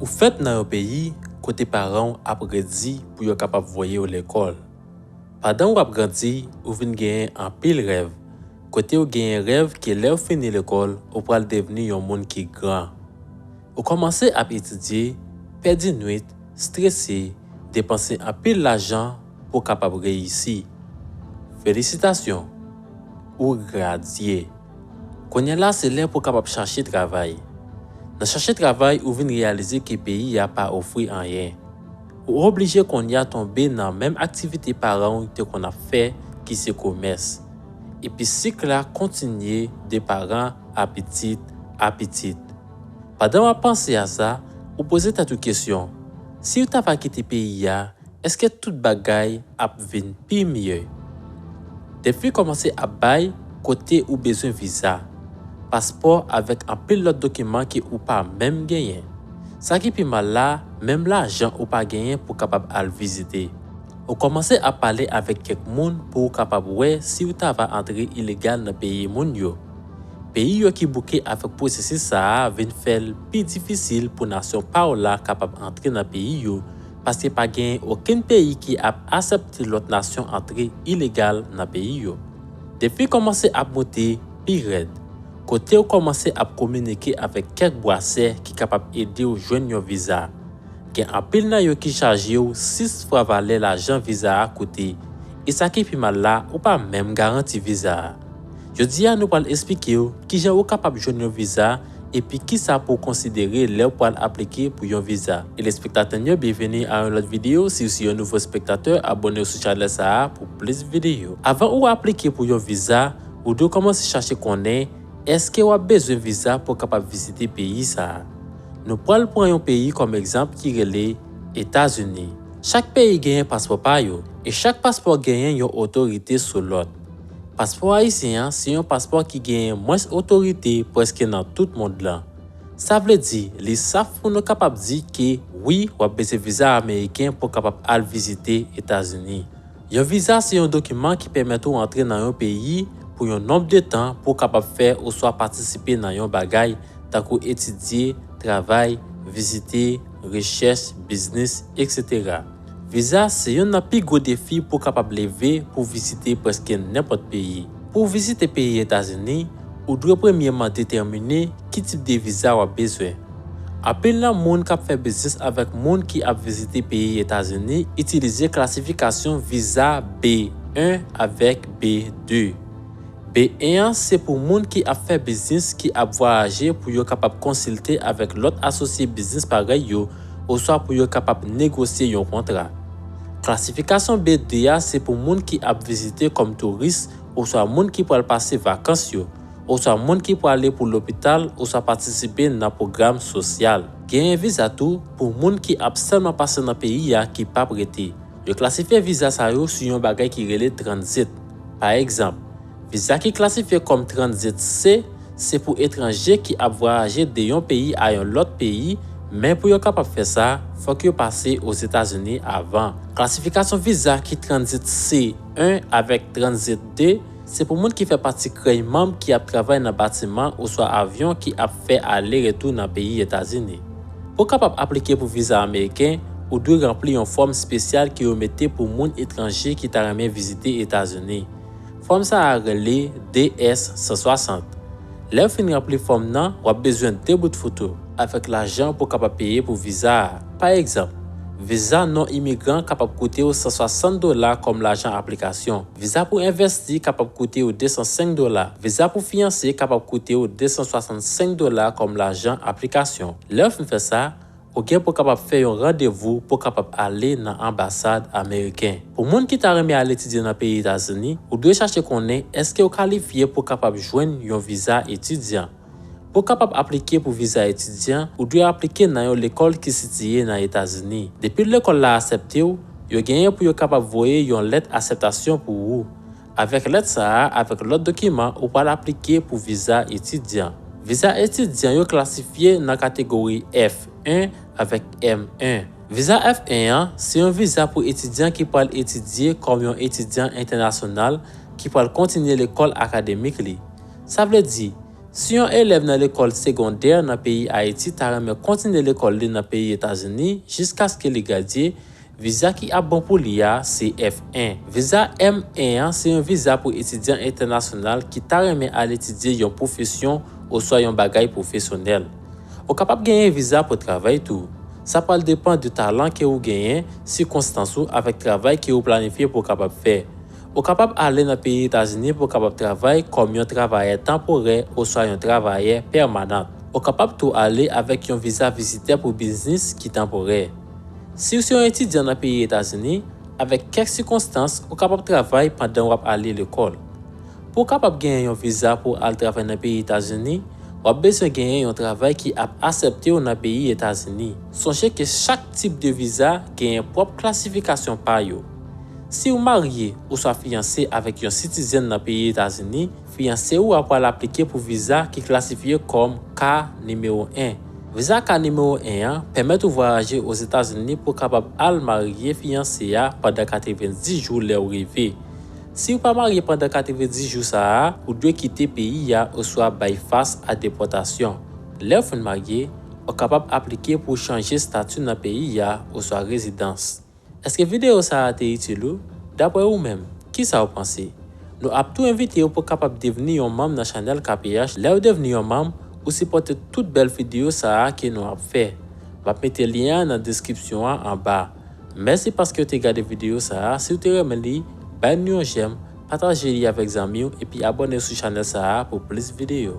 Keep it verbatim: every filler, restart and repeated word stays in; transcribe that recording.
Ou fèt nan yon peyi kote paran w ap redi pou yo kapab voye w lekòl. Pandan w ap grandi, ou vin genyen anpil rèv, kote w genyen rèv ke lè w fini lekòl, ou pral devni yon moun ki gran. Ou kòmanse ap etidye, pèdi nwit, strese, depanse anpil lajan pou w kapab reyisi. Felisitasyon! Ou gradye! Kounye a la se lè pou w kapab chache travay. Nan chache travay, ou vin reyalize ke peyi a pa ofri anyen. Ou oblije kounye a tonbe nan menm aktivite paran w te konn ap fè, ki se komès. Epi sik la kontinye de paran a pitit a pitit. Pandan w ap panse a sa, ou poze tèt ou kesyon, si w ta va kite peyi a, èske tout bagay ap vin pi mye? Defi kòmanse ap bay kote ou bezwen viza, paspò avèk anpil lòt dokiman ke ou pa menm genyen. Sa ki pi mal la, menm lajan ou pa genyen pou kapab al vizite. Ou kòmanse ap pale avèk kèk moun pou w kapab wè si w ta va antre ilegal nan peyi moun yo. Peyi yo ki bouke avèk pwosesis sa a vin fè l pi difisil pou nasyon pa w la kapab antre nan peyi yo, paske pa genyen okenn peyi ki ap aksepte lòt nasyon antre ilegal nan peyi yo. Defi kòmanse ap monte pi rèd, kote w kòmanse ap kominike avèk kèk bwasè ki kapab ede w jwenn yon viza. Gen anpil nan yo ki chaje w sis fwa valè lajan viza a koute, e sa ki pi mal la, ou pa menm garanti viza a. Jodi a, nou pral esplike w kijan ou kapab jwenn yon viza epi kisa pou w konsidere lè w pral aplike pou yon viza. Telespektatè m yo, byenveni a yon lòt videyo. Si w se yon nouvo espektatè, abòne w sou chanèl sa a pou plis videyo. Avan ou aplike pou yon viza, ou dwe kòmanse chache konnen èske w ap bezwen viza pou w kapab vizite peyi sa a. Nou pral pran yon peyi kòm egzanp ki rele Etazini. Chak peyi genyen paspò pa yo, e chak paspò genyen yon otorite sou lòt. Paspò ayisyen an se yon paspò ki genyen mwens otorite prèske nan tout mond lan. Sa vle di, li saf pou nou kapab di ke wi, w ap bezwen viza ameriken pou w kapab al vizite Etazini. Yon viza se yon dokiman ki pèmèt ou antre nan yon peyi pou yon nonb de tan pou w kapab fè oswa patisipe nan yon bagay, tankou etidye, travay, vizite, rechèch, biznis, etsetera. Viza se youn nan pi gwo defi pou w kapab leve pou w vizite prèske nenpòt peyi. Pou w vizite peyi Etazini, ou dwe premyèman detèmine ki tip de viza w ap bezwen. Anpil nan moun k ap fè biznis avèk moun ki ap vizite peyi Etazini itilize klasifikasyon viza B en avèk B de. B en an se pou moun ki ap fè biznis ki ap vwayaje pou yo kapab konsilte avèk lòt asosye biznis parèy yo oswa pou yo kapab negosye yon kontra. Klasifikasyon B de a se pou moun ki ap vizite kòm touris oswa moun ki pral pase vakans yo, oswa moun ki prale pou lopital oswa patisipe nan pwogram sosyal. Genyen viza tou pou moun ki ap sèlman pase nan peyi a ki p ap rete. Yo klasifye viza sa yo sou yon bagay ki rele tranzit. Pa egzanp, viza ki klasifye kòm tranzit C se pou etranje ki ap vwayaje de yon peyi a yon lòt peyi, men pou yo kapab fè sa, fòk yo pase Ozetazini avan. Klasifikasyon viza ki tranzit C en avèk tranzit de se pou moun ki fè pati krèy manm ki ap travay nan batiman oswa avyon ki ap fè ale retou nan peyi Etazini. Pou w kapab aplike pou viza ameriken, ou dwe ranpli yon fòm espesyal ke yo mete pou moun etranje ki ta renmen vizite Etazini. Fòm sa a rele D S san swasant. Lè w fin ranpli fòm nan, w ap bezwen de bout foto avèk lajan pou w kapab peye pou viza a. Pa egzanp, viza non-imigran kapab koute w san swasant dola kòm lajan aplikasyon. Viza pou envesti kapab koute w de san senk dola. Viza pou fiyanse kapab koute w de san swasannsenk dola kòm lajan aplikasyon. Lè w fin fè sa, ou gen pou w kapab fè yon randevou pou w kapab ale nan anbasad ameriken. Pou moun ki ta renmen al etidye nan peyi Etazini, ou dwe chache konnen èske w kalifye pou w kapab jwenn yon viza etidyan. Pou w kapab aplike pou viza etidyan, ou dwe aplike nan yon lekòl ki sitiye nan Etazini. Depi lekòl la aksepte w, yo genyen pou yo kapab voye yon lèt akseptasyon pou ou. Avèk lèt sa a, avèk lòt dokiman, ou pral aplike pou viza etidyan. Viza etidyan yo klasifye nan kategori F en avèk M en. Viza F en an se yon viza pou etidyan ki pral etidye kòm yon etidyan entènasyonal ki pral kontinye lekòl akademik li. Sa vle di, Si yon elèv nan lekòl segondè nan peyi Ayiti ta renmen kontinye lekòl li nan peyi Etazini jiskaske li gradye, viza ki ap bon pou li a se F en. Viza M en an se yon viza pou etidyan entènasyonal ki ta renmen al etidye yon pwofesyon oswa yon bagay pwofesyonèl. Ou kapab genyen viza pou travay tou. Sa pral depann de talan ke ou genyen, sikonstans ou avèk travay ke ou planifye pou w kapab fè. Ou kapab ale nan peyi Etazini pou w kapab travay kòm yon travayè tanporè oswa yon travayè pèmanan. Ou kapab tou ale avèk yon viza vizitè pou biznis ki tanporè. Si w se yon etidyan nan peyi Etazini, avèk kèk sikonstans, ou kapab travay pandan w ap ale lekòl. Pou w kapab genyen yon viza pou w al travay nan peyi Etazini, w ap bezwen genyen yon travay ki ap aksepte w nan peyi Etazini. Sonje ke chak tip de viza genyen pwòp klasifikasyon pa yo. Si w marye oswa fiyanse avèk yon sitizèn nan peyi Etazini, fiyanse w a pral aplike pou viza ki klasifye kòm K nimewo en. Viza K nimewo en an pèmèt ou vwayaje Ozetazini pou w kapab al marye fiyanse a pandan katrevenndis jou lè w rive. Si w pa marye pandan katrevenndis jou sa a, ou dwe kite peyi a oswa bay fas a depòtasyon. Lè w fin marye, ou kapab aplike pou w chanje estati nan peyi a oswa rezidans. Èske videyo sa a te itil ou? Daprè ou menm, kisa w panse? Nou ap tou envite w pou w kapab devni yon manm nan chanèl K P H. Lè w devni yon manm, ou sipòte tout bèl videyo sa a ke nou ap fè. M ap mete lyen an nan deskripsyon an anba. Mèsi paske w te gade videyo sa a. Si w te renmen li, bay nou yon jèm, pataje li avèk zanmi w epi abòne sou chanèl sa a pou plis videyo.